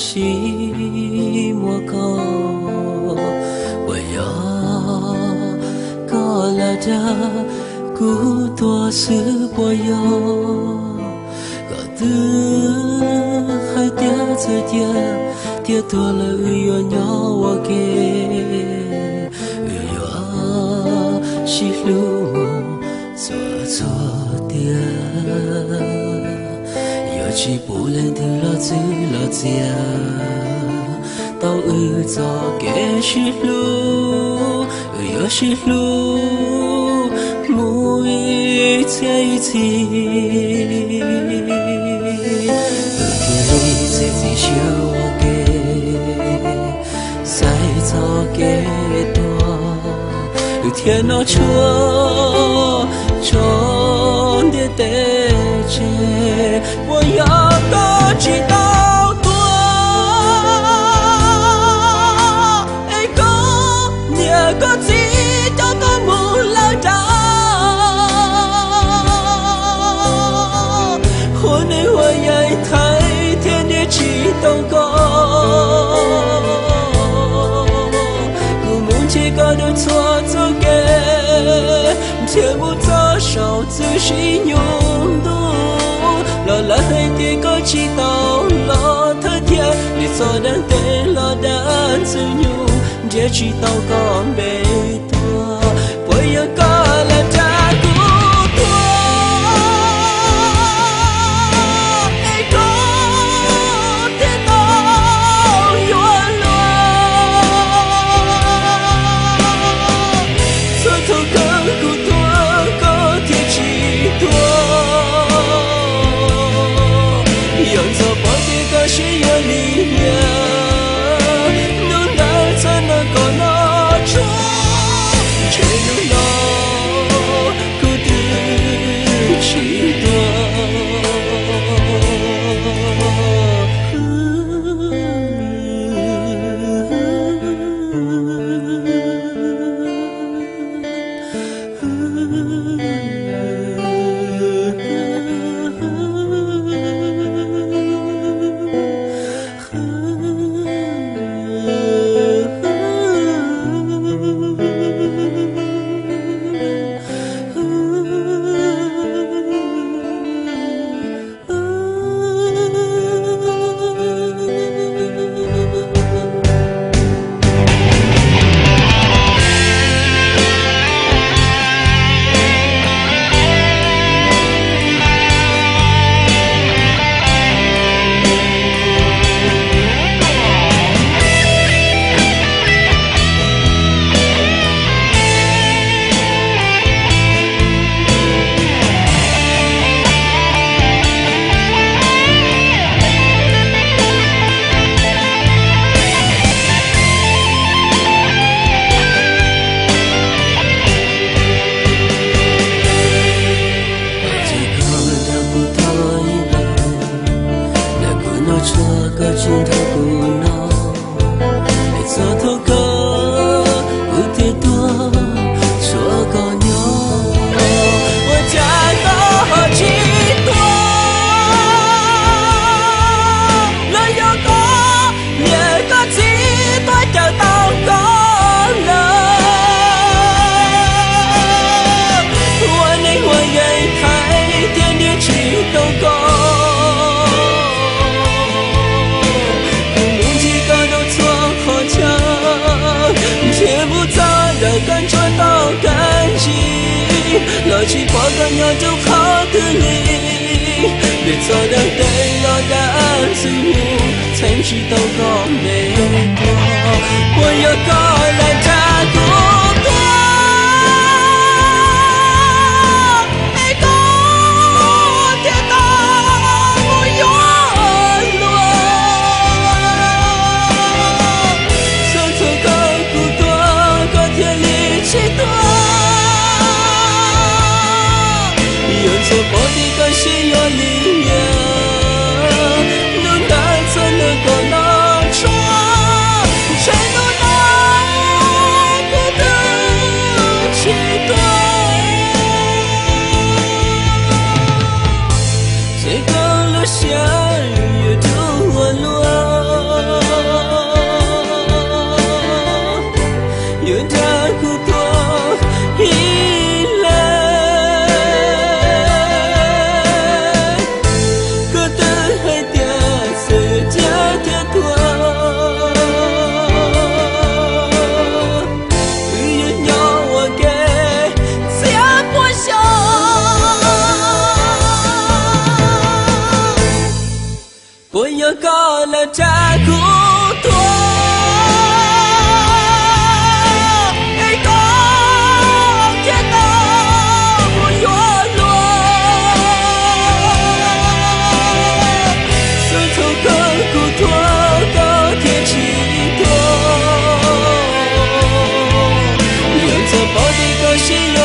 Tsis muaj koj, puas yog koj lam dag kuv tuag xwb? Puas yog koj twb hais tias txawm cia thiab tuag lawm wb yuav nyob ua ke, wb yuav sib hlub mus txhua txhua tiam. Yuav tsis pub leej twg los txwv los txiav tau wb txoj kev sib hlub. Wb yuav sib hlub mus ib txhiab ib txhis, wb thiaj li txiav txim siab ua ke, xaiv txoj kev tuag. Wb thiaj noj tshuaj tso ntiaj teb tseg, puas yog koj tsis tau tuag? Es koj niam koj txiv coj koj mus lawm nram hua neeg uas yeej thaiv thiab niaj tsis tau koj. Kuv mus ntsib koj dua txhua txoj kev, nrhiav mus txog saum txwm sim nyuj ntuj los lawv hais tias koj tsis tau los thawj thiab, niaj txoj dab tes los dab ntxwg nyoog nrhiav tsis tau koj npe tuag. Puas yog koj lam dag kuv tuag? Es koj thiaj tau yuav luag. Txhua thaum kawg kuv tuag koj thiaj tsis tuag. Yog txog pom tias koj siab yuav lim hiam, hnub ntawd txhob nrog koj noj tshuaj, ntshe hnub no kuv twb tsis tuag. Tsis koj dag kuv thov ib los, dag kuv noj tshuaj koj tsis nrog kuv noj. Es txog thaum kawg kuv thiaj tuag tshuav koj nyob. Ua cas koj ho tsis tuag? Los yog koj niam koj txiv tuaj cawm tau koj lawm? Ua neeg uas yeej thaiv thiab niaj tsis tau koj. Kuv mus ntsib koj rau txhua qhov chaw, nrhiav mus txog ntawm koj ntsuab tau kab ntsig, los tsis pom koj nyob rau qhov twg li. Niaj txoj dab tes los dab ntxwg nyoog txheeb tsis tau koj npe tuag. Puas yog koj lam dag kuv tuag? Es koj thiaj tau mus yuav luag. Txhua thaum kawg kuv tuag koj thiaj li tsis tuag. Yog txog pom tias koj siab yuav lim hiam, hnub ntawd txhob nrog koj noj tshuaj, ntshe hnub no Tsa kuv tuag, es koj thiaj tau mus yuav luag. Xyov thaum kawg kuv tuag koj thiaj tsis tuag. Yog txawm pom tias koj siab